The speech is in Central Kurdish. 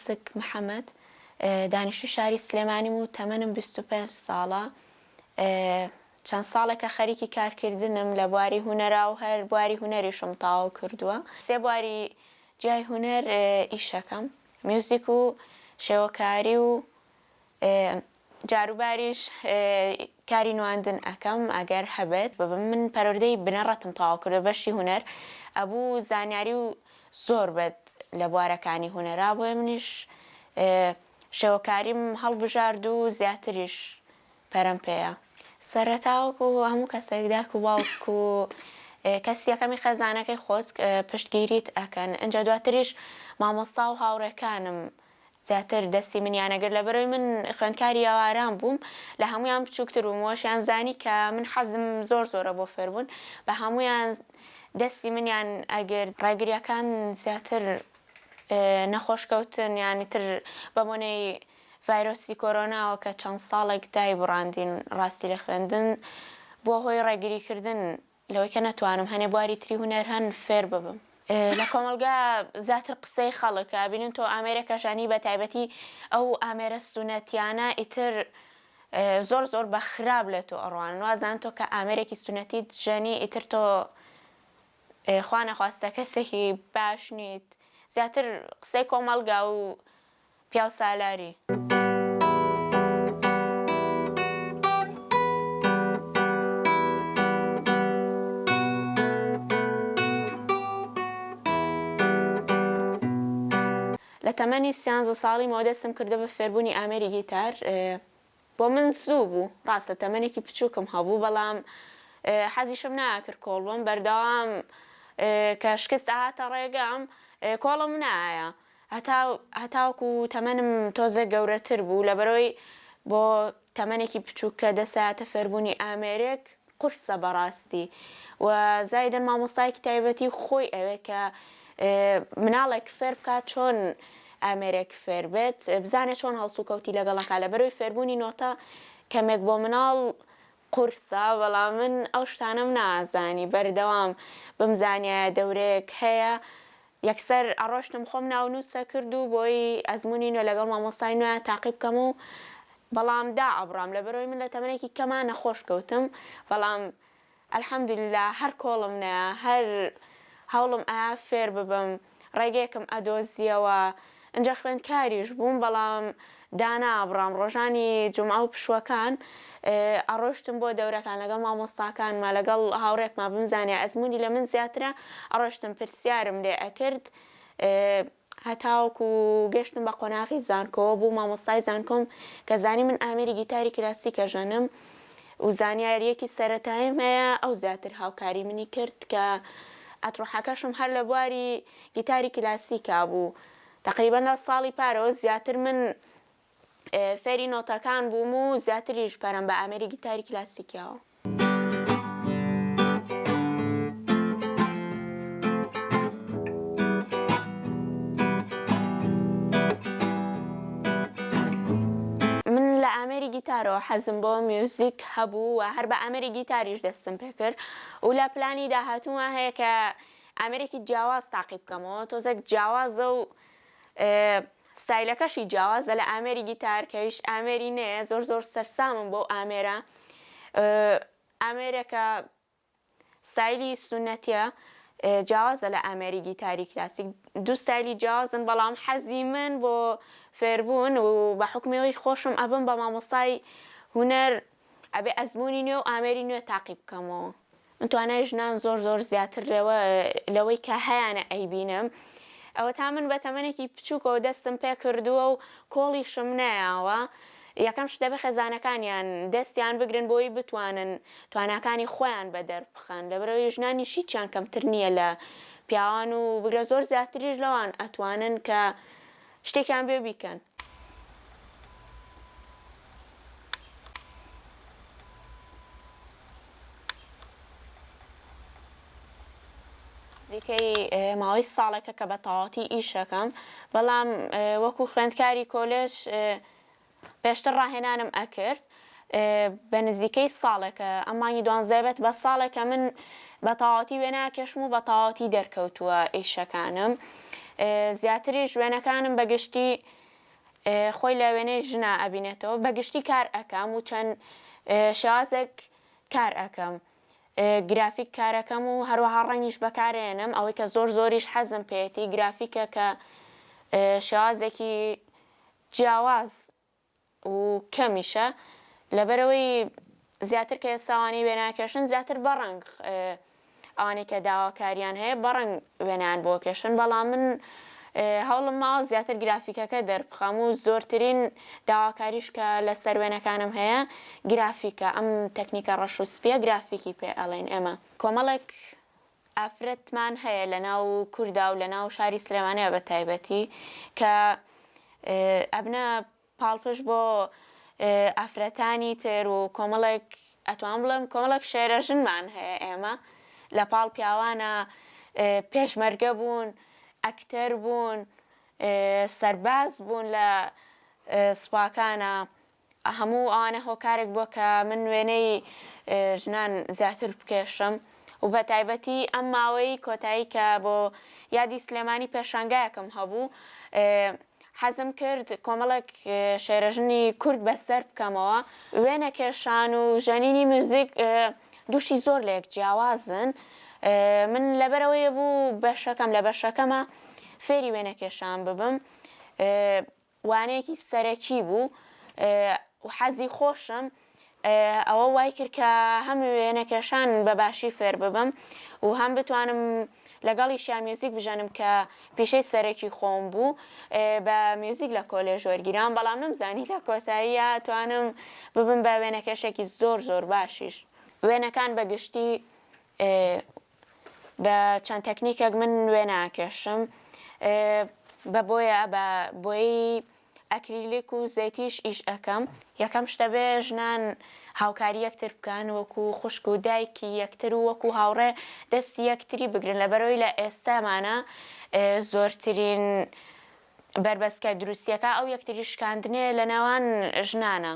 ناسک محەمەد، دانیشتووی شاری سلێمانیم و تەمەنم 25 ساڵە. چەند ساڵێکە خەریکی کارکردنم لە بواری هونەرا و هەر بواری هونەریشم تەواو کردووە. سێ بواری جیای هونەر ئیشەکەم، میوزیک و شێوەکاری و جاروباریش کاری نواندن ئەکەم ئەگەر هەبێت. من پەروەردەی بنەڕەتم تەواو کردوە بەشی هونەر ئەبوو زانیاری و زۆر بێت لە بوارەکانی هونەرا بۆیە منیش شێوەکاریم هەڵبژارد و زیاتریش پەرەم پێیا. سەرەتا وەکو هەموو کەسێک دایک و باوک و کەسی یەکەمی خێزانەکەی خۆت پشتگیریت ئەکەن ئینجا دواتریش مامۆستا و هاوڕێکانم زیاتر دەستی منیان ئەگرت لەبەرئەوەی من خوێندکاری ئێواران بووم لە هەموویان بچووکتر بووم وەشیان زانی کە من حەزم زۆر زۆرە بۆ فێربوون بە هەموویان دەستی منیان ئەگرت. ڕێگریەکان زیاتر نەخۆش کەوتن یانی تر بە بۆنەی ڤایرۆسی کۆرۆناوە کە چەند ساڵێک دایبڕاندین ڕاستی لە خوێندن بووە هۆی ڕێگری کردن لەوەی کە نەتوانم هەنێ بواری تری هونەر هەن فێر ببم. لە کۆمەڵگا زیاتر قسەی خەڵک ئەبینن تۆ ئامێرێکە ژەنی بە تایبەتی ئەو ئامێرە سونەتیانە ئیتر زۆر زۆر بە خراپ لە تۆ ئەڕوانن وازان تۆ کە ئامێرێکی سونەتیت ژەنی ئیتر تۆ خوا نەخواستە کەسێکی باش نیت زیاتر قسەی کۆمەڵگا و پیاوسالاری. لە تەمەنی سیانزە ساڵیمەوە دەستم کردووە بە فێربوونی ئامێری گیتار، بۆ من زوو بوو، ڕاستە تەمەنێکی بچووکم هەبوو، بەڵام حەزیشم ناکرد کۆڵ بم، بەردەوام کە شکست ئەهاتە ڕێگام کۆڵم نایە، هەتا هەتاوەکو تەمەنم تۆزێک گەورەتر بوو، لەبەرئەوەی بۆ تەمەنێکی بچووک کە دەستئەیاتە فێربوونی ئامێرێک قورسە بەڕاستی و زایدەن مامۆستایەکی تایبەتی خۆی ئەوێت کە مناڵێک فێر بکات چۆن ئامێرێک فێر بێت بزانێت چۆن هەڵسوکەوتی لەگەڵ ئەکا لەبەرئەوەی فێربوونی نۆتە کەمێک بۆ مناڵ قورسە بەڵام من ئەو شتانەم نازانی بەردەوام بمزانیایە دەورەیەک هەیە یەکسەر ئەڕۆشتم خۆم ناونووس ئەکرد و بۆی ئەزموونی نوێ لەگەڵ مامۆستای نوێ تاقی بکەم و بەڵام دائەبڕام لەبەرئەوەی من لە تەمەنێکی کەما نەخۆش کەوتم بەڵام الحمدللە هەر کۆڵم نەیا هەر هەوڵم ئەیا فێر ببم ڕێگەیەکم ئەدۆزیەوە ئینجا خوێندکاریش بووم بەڵام دانابڕام ڕۆژانی جومعە و پشووەکان ئەڕۆشتم بۆ دەورەکان لەگەڵ مامۆستاکانما لەگەڵ هاوڕێکما بمزانیا ئەزموونی لە من زیاترە ئەڕۆشتم پرسیارم لێ ئەکرد هەتاوەکو گەشتم بە قۆناغی زانکۆ بوو مامۆستای زانکۆم کە زانی من ئامێری گیتاری کلاسیکە ژەنم و زانیاریەکی سەرەتاییم هەیە ئەو زیاتر هاوکاری منی کرد کە ئەتڕوحەکەشم هەر لە بواری گیتاری کلاسیکا بوو تەقریبەن لە ساڵی پارەوە زیاتر من فێری نۆتەکان بووم و زیاتریش پەرەم بە ئامێری گیتاری کلاسیکیاوە. من لە ئامێری گیتارەوە حەزم بۆ میوزیک هەبوو و هەر بە ئامێری گیتاریش دەستم پێکرد و لە پلانی داهاتووما هەیە کە ئامێرێکی جیاواز تاقی بکەمەوە تۆزێک جیاوازە و ستایلەکەشی جیاوازە لە ئامێری گیتار کەویش ئامێری نەیە زۆر زۆر سەرسامم بەو ئامێرە ئامێرێکە ستایلی سونەتیە جیاوازە لە ئامێری گیتاری کلاسیک دوو ستایلی جیاوازن بەڵام حەزی من بۆ فێربوون و بە حوکمی ئەوەی خۆشم ئەبم بە مامۆستای هونەر ئەبێ ئەزموونی نوێ و ئامێری نوێ تاقی بکەمەوە. من توانای ژنان زۆر زۆر زیاتر لەوە لەوەی کە هەیانە ئەیبینم ئەوەتا من بە تەمەنێکی بچووکەوە دەستم پێ کردووە و کۆڵیشم نەیاوە یەکەم شت دەبێ خێزانەکانیان دەستیان بگرن بۆی بتوانن تواناکانی خۆیان بەدەر بخەن لەبەرئەوەی ژنانیش هیچیان کەمتر نییە لە پیاوان و بگرە زۆر زیاتریش لەوان ئەتوانن کە شتێکیان بێ بیکەن. نزیکەی ماوەی ساڵێکە کە بە تەواوەتی ئیشەکەم بەڵام وەکو خوێندکاری کۆلێژ پێشتر ڕاهێنانم ئەکرد بە نزیکەی ساڵێکە ئەم مانگی دوانزەیە بێت بە ساڵێکە من بە تەواوەتی وێناکێشم و بە تەواوەتی دەرکەوتووە ئیشەکانم زیاتریش وێنەکانم بە گشتی. خۆی لە وێنەی ژنا ئەبینێتەوە بە گشتی کار ئەکەم و چەند شێوازێک کار ئەکەم گرافیک کارەکەم و هەروەها ڕەنگیش بەکارێنم ئەوەی کە زۆر زۆریش حەزم پێیەتی گرافیکە کە شێوازێکی جیاواز و کەمیشە لەبەرئەوەی زیاتر کە ئێستا ئەوانەی وێناکێشن زیاتر بە ڕەنگ ئەوانەی کە داواکاریان هەیە بە ڕەنگ وێنایان بۆ کێشن بەڵام من هەوڵم ماوە زیاتر گرافیکەکە دەربخەم و زۆرترین داواکاریش کە لەسەر وێنەکانم هەیە گرافیکە ئەم تەکنیکە ڕەش و سپیە گرافیکی پێ ئەڵێن ئێمە کۆمەڵێک ئافرەتمان هەیە لەناو کوردا و لەناو شاری سلێمانیا بە تایبەتی کە ئەبنە پاڵپشت بۆ ئافرەتانی تر و کۆمەڵێک ئەتوانم بڵێم کۆمەڵێک شێرە ژنمان هەیە ئێمە لە پاڵ پیاوانە پێشمەرگە بوون ئەکتەر بوون سەرباز بوون لە سوپاکانە هەموو ئەوانە هۆکارێک بووە کە من وێنەی ژنان زیاتر بکێشم و بە تایبەتی ئەم ماوەی کۆتایی کە بۆ یادی سلێمانی پێشانگایەکم هەبوو حەزم کرد کۆمەڵێک شێرەژنی کورد بەسەر بکەمەوە. وێنەکێشان و ژەنینی میوزیک دووشی زۆر لەیەک جیاوازن من لەبەرئەوەی بوو بەشەکەم لە بەشەکەمە فێری وێنەکێشان ببم وانەیەکی سەرەکی بوو و حەزی خۆشم ئەوە وای کرد کە هەم وێنەکێشان بە باشی فێر ببم و هەم بتوانم لەگەڵیشیا میوزیک بژەنم کە پیشەی سەرەکی خۆم بوو بە میوزیک لە کۆلێژ وەرگیرام بەڵام نەمزانی لە کۆتاییا توانم ببم بە وێنەکێشێکی زۆر زۆر باشیش وێنەکان بە گشتی بە چەند تەکنیکێک من وێنە ئەکێشم بە بۆیە بە بۆیەی ئەکریلیک و زەیتیش ئیش ئەکەم. یەکەم شت ئەبێ ژنان هاوکاری یەکتر بکەن وەکو خوشک و دایکی یەکتر و وەکو هاوڕێ دەستی یەکتری بگرن لەبەرئەوەی لە ئێستامانا زۆرترین بەربەست کە دروستیەکا ئەو یەکتری شکاندنەیە لە نێوان ژنانا.